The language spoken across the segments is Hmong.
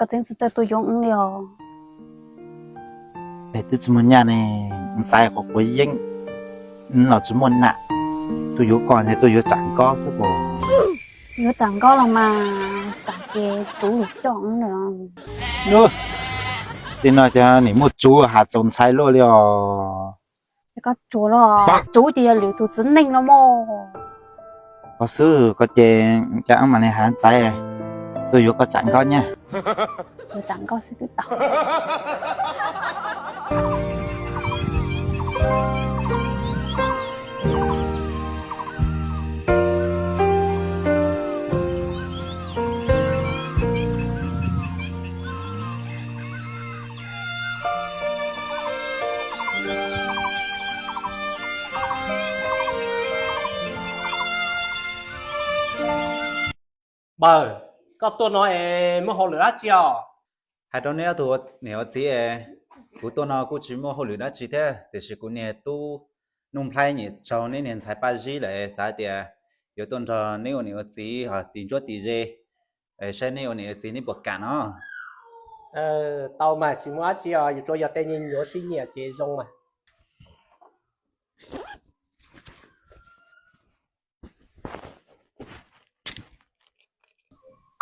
Koj txiv tsis txawj tuaj yuav wb li os. Es twb tsis muaj nyaj ne, ntxhais quav quav yeeb, wb los tsis muaj nam, tuaj yuav koj ntshe tuaj yuav tsam nkob xwb pom. Yuav tsam nkob los mas tsam ces tsuv lus coj wb li. Tej no cas nim muaj tsuv has txaus ntshai luaj li os. Koj tsuas los tsuv ces yog lwm tus txiv neej los mog. Koj xwb koj ces cas wb mam li hais ntxhais tuaj yuav koj tsam nkob nyaj. Yuav tsam nkob xwb twb tau. Npawg, koj tuaj no es muaj hauj lwm dab tsi os? Hais rau neb ob tug niam ua txiv, kuv tuaj no kuj tsis muaj hauj lwm dab tsi thiab, tiam sis kuv niag tub Nuj Nplhaib nyiam raug neb niag ntxhais Paj Zib lawm, xav tias yuav tuaj nrog neb ua niam ua txiv ho tim ntsuab tim ze, saib neb ua niam ua txiv neb puas kam no. Tau mas, tsis muaj dab tsi os, tsuas yog tej nyuag nyuav sib nyiam ces zoo mas.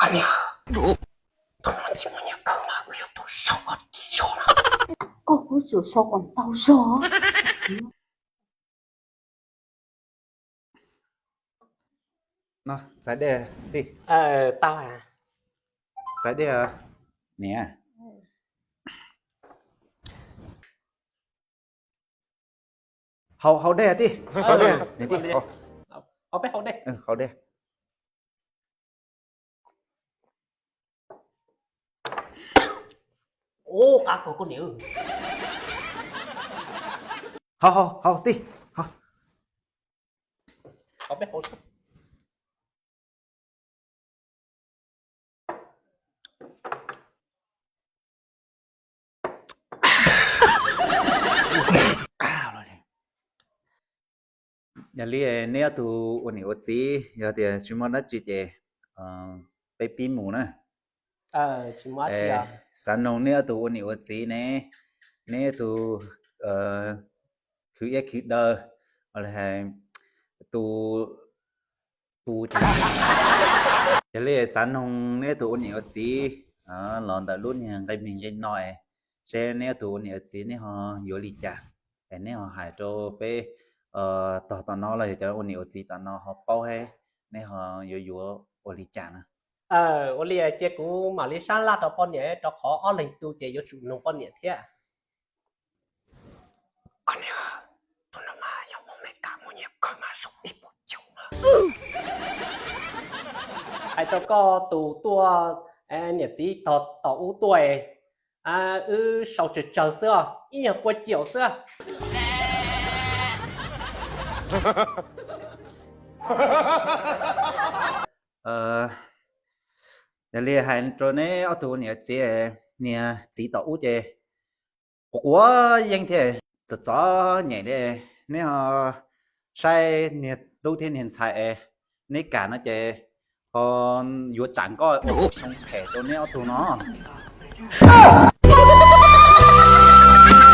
Koj niam, tus no ntxim muaj nyiaj kawg mas kuv yuav tus sau kom tib zog na. Koj kuv tsum sau kom ntau zog. No, txais dej tij. Tau. Txais dej niam. Haus, haus dej tij. Haus dej niam tij. Haus dej. Haus, haus, haus tij. Yog li neb ob tug ua niam ua txiv yog tias tsis muaj dab tsi ces peb pib mus na. Xav noog neb ob tug ua niam ua txiv ne, neb ob tug khwv iab khwv daw, tus tu, yog li xav noog neb ob tug ua niam ua txiv los ntawm lub niag nqe mig nqe no, seb neb ob tug ua niam ua txiv neb ho yuav li cas, es neb ho hais rau peb tog tom no los yog cov ua niam ua txiv tom no ho paub thiab, neb ho yuav yuav ua li cas na. Ua li cia kuv mam li sab laj rau poj niam, rau qhov ob leeg tu ces yuav tsum noog poj niam thiab. Koj niam, tus no mas yog muaj me kam muaj nyiaj kawg mas zoo ib puas caum na. Hais rau koj tus tuaj, niam txiv tog tom ub tuaj, wb sau tsawg tsawg xwb os, ib nyuag pua caum xwb. Yog li hais rau neb ob tug niam txiv, niag txiv tom ub ces quav quav yeeb thiab txom txom nyem li, neb ho saib niag tub thiab niag ntxhais, neb kam no ces ho yuav tsam nkoj ua xyoo phem rau neb ob tug no.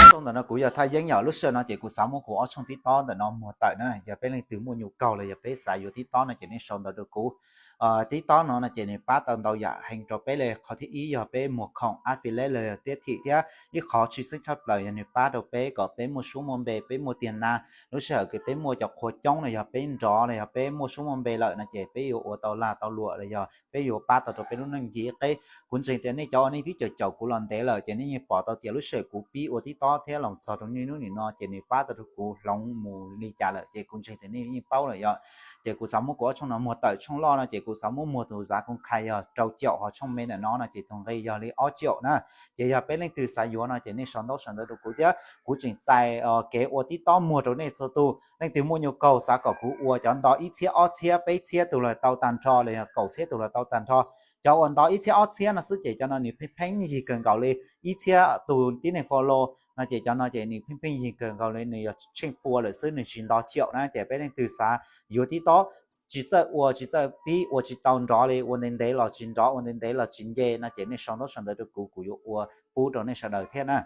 Ntawm no kuv yog Thaj Yeeb yom, lub sij hawm no ces kuv xav muab kuv ob tshooj tib tob ntawm no muag tawm na, yog peb leej twg muaj nyu kaug los yog peb xav yuav tib tob no ces nej sau ntawv rau kuv. Tib tob no no ces nws pab tau ntau yam heev rau peb li. Qhov thib ib yog peb muag khoom affiliate los yog tiab thim thiab ib qhov tshwj xeeb tshaj plaws yog nws pab rau peb kom peb muaj suab muaj npe, peb muaj tiag na. Lub sij hawm kws peb muaj cov qhua coob los yog peb nrov los yog peb muaj suab muaj npe lawm no ces peb yuav ua tau lag tau luam los yog peb yuav pab tau rau peb lub neej ncig qeb. Kuv ntseeg tias nej cov uas nej twb caum caum kuv los ntev lawm ces nej yeej pom tau tias lub sij hawm kuv pib ua tib tob thiab los txog rau niaj hnub nim no ces nws pab tau rau kuv hloov mus li cas lawm ces kuv ntseeg tias nej yeej paub lawm yom. Ces kuv xav muab kuv ob tshooj no muag tawm, tshooj loj no ces kuv xav muab muag tus zav koom khai yog rau caum, ho tshooj me ntawm no no ces tus nqi yog li ob caum na. Ces yog peb leej twg xav yuav no ces nej sau ntaub sau ntawv rau kuv thiab kuv tseem txais kev ua tib tob muag rau nej txhua tus. Leej twg muaj nyu kaug xav kom kuv ua cov nto ib txhiab ob txhiab peb txhiab tus los tau tag nrho los yog kaum txhiab tus los tau tag nrho. Cov uas nto ib txhiab ob txhiab no xwb ces cov no nws pheej pheej yig kawg nkaus li, ib txhiab tus tib neeg follow, No ces cov no ces nws pheej pheej yig kawg nkaus li, nws yog tsheej pua lawm xwb, nws tsis nto caum na. Ces peb leej twg xav yuav TikTok tsis txawj ua tsis txawj pib, ua tsis tau nrov li, ua ntev ntev los tsis nrov, ua ntev ntev los tsis nce no ces nej sau ntaub sau ntawv rau kuv, kuv yuav ua pub rau nej sawv daws thiab na.